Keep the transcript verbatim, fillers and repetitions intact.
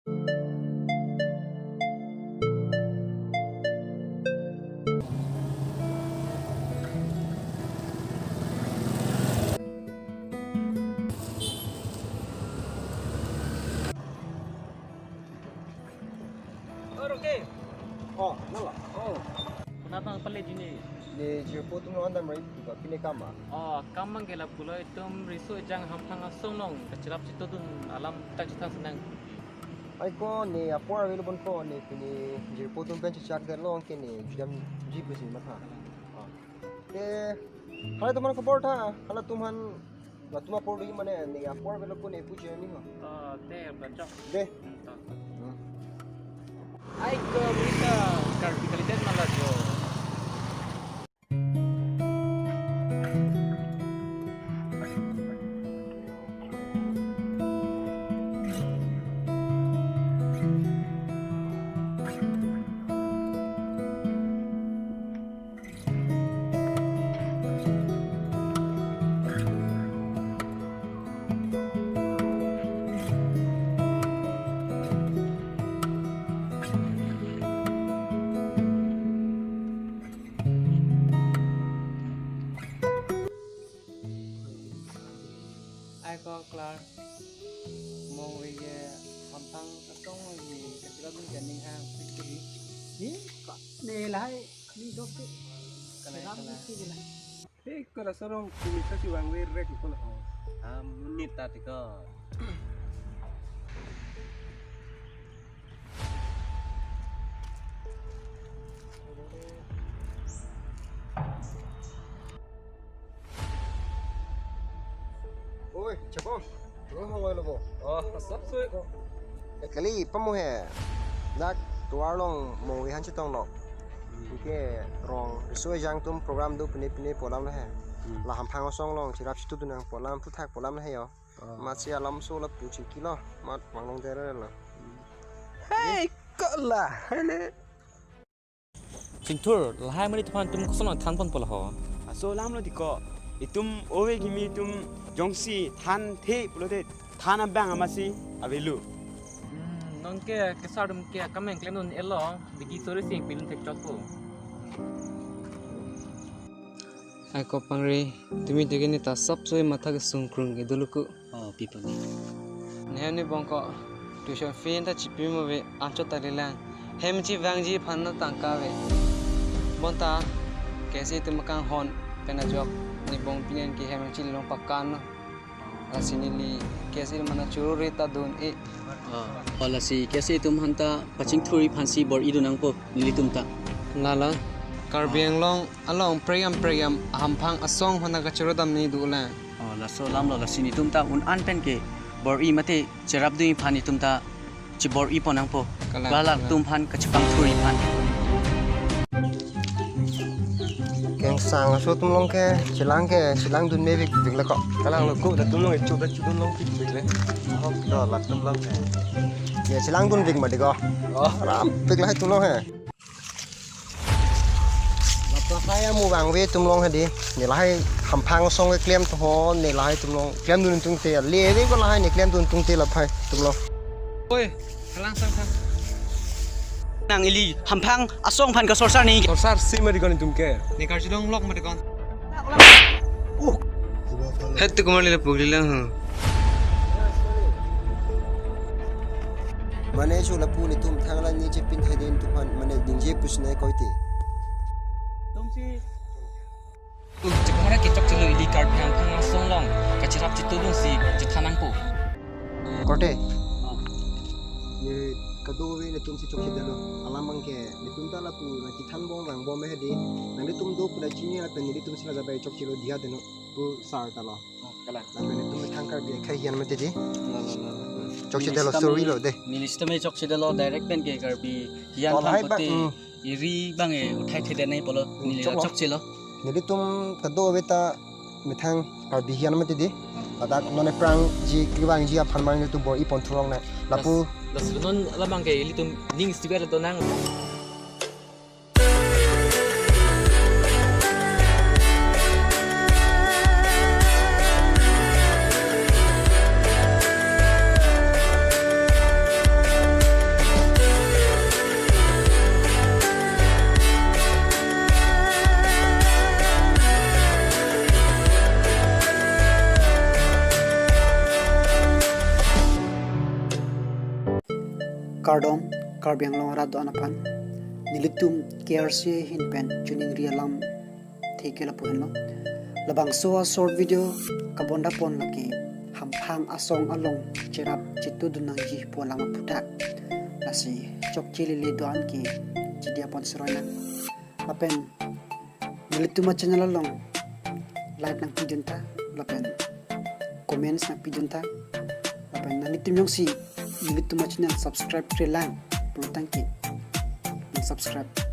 Oh, Rocky. Oh, nala. Oh. Konat abang pale jine? Ne jirpo atum lo andam rai, tu ba pine kam ma? Oh, kam abang ke lapulo, itum riso ejang hamphang asong along kachirap chitodun alam ta chethan si nang. Ai ko ne apor avelo bon ko, ne pine jirpo atum pen chechak det along ke ne judamji pusi matha. Ah. Te, halahai atum aphan khobor tha, halatum aphan, latum apor do mane, ne apor avelo ko ne pu join ni ho. Ah, te, bachok. De. Hmm, to. Hmm. Ai ko berita kar kalidet malah jo. Ai ko klar. Mong wi ke hamphang asong wi kachirap dun ke ning hang piti. Ni ko ne lahai ni dok tu. Kalai, selam kalai. Piti ke lahai. Hei, ko laso arong kumi sa si vangve rek ko na ho. Ah, monit ta tiko. Oi, Chapong. Lo hong lo bo. Oh, sap sui ko. Eh, kali pamu he. Dak tovar along mong wi han chetong lo. Hmm. Ke rong riso ejang atum program do pine pine pu alam lo he. Hmm. La hamphang asong along chirap chitodun nang pu alam, puthak pu alam lo he yo. Oh. Amatsi alam so lapu chingki lo, amat vang longdet lo. Hei, ko lahai ne. Chingthur, lahai monit aphan itum koson than ponpo laho? Laso alam lo tiko. Itum ove kimi itum jongsi thanthe pulote than abang amatsi avelo. Hmm, non ke kesar atum ke akam klemdun-et lo, bidi sori si pidun thekchotpo. Ai ko pangri, tumi degi ne ta sap soi matha kesung krung ke dolo ko. Oh, pi pon. Ne hem ne bong ko tuition fee ta chipi mo ave, anchot ta lelang. Hem chevangji aphan ta tangka ave. Bonta, K S A atum akanghon pen ajok ne bong pinen ke hem chili long pakan lo. Lasi neli K S A atum aphan choro-re ta dun-e. Oh, oh, lasi K S A atum aphan ta pachingthurji aphansi bor-i dun nangpo nelitum ta. Lalo, Karbi Anglong along prekjam prekjam ahamphang asong aphan ta kachoro dam ne do la. Oh, laso alam lo, lasi netum ta un-an pen ke bor-i mate cherapdunji aphan netum ta chebor-i pon nangpo. Kalang, kalang. Halatum aphan kachepangthurji aphan. Kengsang aso atum along ke chelang ke chelangdun me vik vik le ko. Kalang lo ko, latum along ke chuda chudun long vik vik le. Hok do latum along ke. Ya chelangdun vik ma dei ko. Oh. Ram vik lahai atum along he. Lapu kaya mu vangve atum along hedi. Ne lahai hamphang asong keklem to ho, ne lahai atum along klemdun tungte, leve ko lahai ne klemdun tungte laphai atum along. Oi, kalang sang sang. Nang ili hamphang asong aphan kasorsar ne. Sorsarsi ma dei ko netum ke. Ne karjulong lok ma dei ko. Uh. Het tu kumar lila pugli lang ha. Mane cho lapu netum thanglang ne chepin thai dun atum aphan mane ningje pusi nai koite. Tumsi. Uh, chekomara kechok chelo ili Karbi hamphang asong along kachirap chitodunsi chethan nangpo. Korte. Ah. Ne kadokave netumsi chokchedetlo. Alam abang ke netum ta lapu nangkethan bom vangbom hedi. Nanglitum do pu la chini lapen nelitumsi la jabai chokchelo diya deno. Pu sar ta lo. Oh, kalang. Lapen netum methang Karbi akhei hiyan mati dei. La, la, la, la, la. Chokchedetlo, sorry lo dei. Neli sitame chokchedetlo direct pen ke Karbi hiyan. Oh, lahai aphan ba, pute. Hmm. Eri abang e uthai thedet nai pulo, hmm, neli choklo. Chokchelo. Nelitum kadokave ta methang Karbi hiyan mati dei. Ladak non aphrangji kevangji aphan abang netum bor-i pon thurong nai. Lapu. Las, las non alam abang ke ilitum ning stiver to nang. Kardom, Karbi Anglong arat do-an aphan. Nelitum K R C A ahin pen choningri alamthe ke lapu henlo. Labangso a short video kabonda pon lake hamphang asong along cherap chetudun nangji pu alam aphuthak. Lasi chokche lele do-an ke chidi apon seroi nang. Lapen nelitum a channel along like nangpidun tha, lapen comments nangpidun tha, lapen nanglitum jongsi nelitum a channel subscribe-re lang pulo tangte nang subscribe